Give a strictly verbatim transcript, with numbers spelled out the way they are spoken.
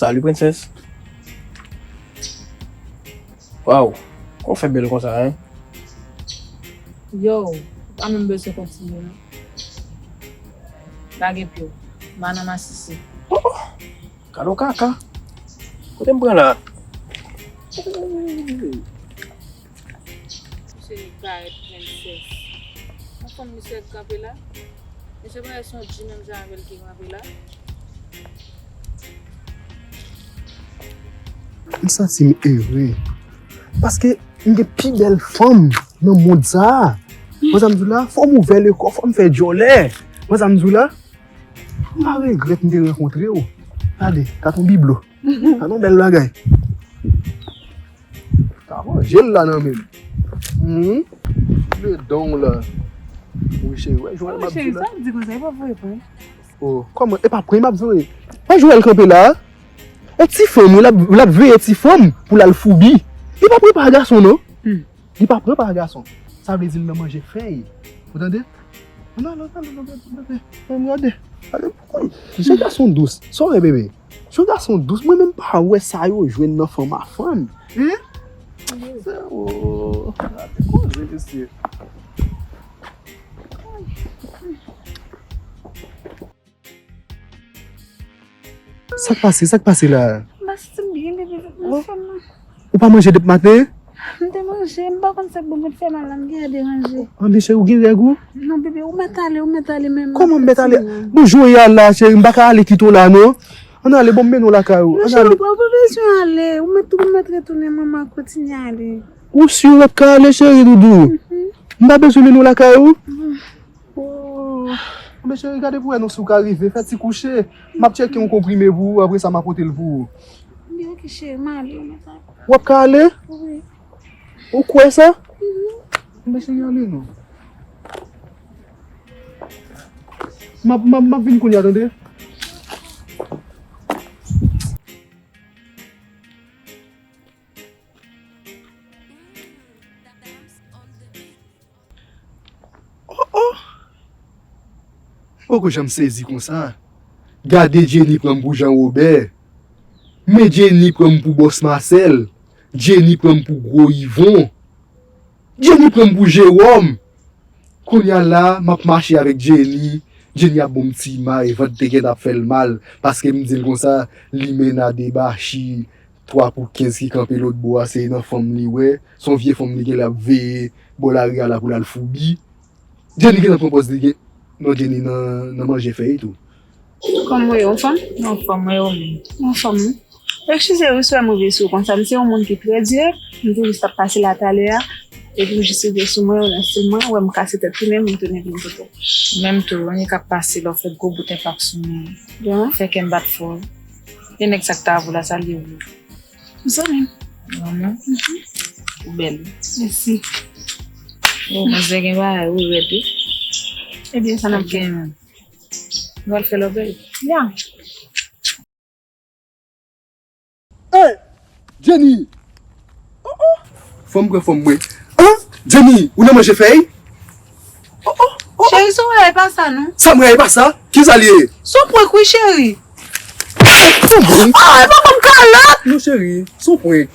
Salut, princesse. Waw, kòman w fè bèl konsa, en? Yo, ou pa menm bezwen kontinye, non. Pa gen pye w. M pa nan masisi. Oh, oh. Kado kaka. Kote m pran la? Misye parèt princess. Ou konn misye k kanpe la? Misye parèt se yon dji menm jan avè l ki kanpe la. M santi m ere. Paske m gen pi bèl fanm nan mond sa a. Wè sa m di w la, fò m ouvè lekò, fò m fè djòlè. Wè sa m di w la, m pa regrèt m te rankontre w. Gade, gade yon biblo. Gade yon bèl bagay. Ka manje l la nan men m. Hmm? Le don la. Wi, cheri, wè, Joël, m ap di w la. Sa w di konsa, e pa vre, pwen. Oh, kòman? E pa pwen, m ap di w. Wè, Joël kanpe la. E ti fanm, wi, l ap, l ap veye ti fanm pou l al foubi. Li pa pran pa gason, non. Hmm. Li pa pran pa gason. Sa vle di l nan manje fèy. Ou tande? Ann ale, ann ale, ann ale, ann ale. Ann gade. Ale, woy. Jan gason dous. Sa w wè, bebe? Jan gason dous. Mwen menm pa wè sa yo jwenn nan fanm a fanm. Hein? Se, oh, gade koze, mesye. Sa k pase? Sa k pase la? M pa santi m byen, bebe, m fè mal. Ou pa manje depi maten? M te manje, m pa konn sa k bon, mwen fè mal la, m gen deranje. Anben, cheri, ou gen règ ou? Non, bebe, ou mèt ale, ou mèt ale, men m ap fè ti mal. Kòman m mèt ale? Bon, jounen an la, cheri, m pa ka ale kite w la, non. Ann ale, bon, m mennen w lakay ou. Non, cheri, ou pa bezwen ale. Ou mèt, ou mèt retounen, manman, kontinye ale. Ou si w ap ka ale, cheri doudou? Mhm. M pa bezwen mennen w lakay ou? Oh, men cheri, gade pou wè non si w ka rive. Fè ti kouche. M ap tcheke yon konprime pou ou, apre sa m a pote l pou ou. Byen, ok, cheri, m ale, w mèt ale. W ap ka ale? Wi. Ou kwè sa? Mhm. Men cheri, ale non. M ap, m ap, m ap vin kounye a, tande? Oh, oh! M poko janm sezi konsa. Gade Jenny pran m pou Jan Wobè. Men Jenny pran m pou Bòs Masèl. Jenny pran m pou Gwo Ivon. Jenny pran m pou Jewòm. Kounye a la, m ap mache avèk Jenny. Jenny ap ban m ti may, vant te gentan ap fè l mal, paske m di l konsa, limena debachi, twa pou kenz ki kanpe lòt bò a, se nan fanm li wè, se yon vye fanm li genlè ap veye bò lari a la pou l al foubi. Jenny gentan pran pòz li gen, non, Jenny nan, nan manje fèy tou. Kòman w ye, anfòm? Anfòm, mwen yo menm. Anfòm, wi. Eskize wi si w wè m rive sou ou konsa, m se yon moun ki trè dirèk, m te jis t ap pase la talè a, epi m jis rive sou mwen, ou nan stil mwen, ou wè m kase tèt tounen, m tounen vin kote w. Menm tou, anyen k ap pase, lè w fè gwo bout enpak sou mwen, fè kè m bat fò. E nèg sa k ta avè w la, sa l ye ou? Zanmi m. Zanmi m? Mhm. Ou bèl wi. Mèsi. Oh, manzè gen bagay wi, rèd wi. Ebyen, sa n ap fè? Nou al fè lòbèy. Ya. Hey! Jenny! Oh, oh! Fò m pran fòm mwen. An! Jenny, ou nan manje fèy? Oh, oh, oh, oh! Cheri, sa w wè a, e pa sa, non. Sa m wè a, e pa sa? Kisa l ye? Se yon prank, wi, cheri. Se yon prank? Ah, e pa ban m kalòt! Non, cheri, se yon prank.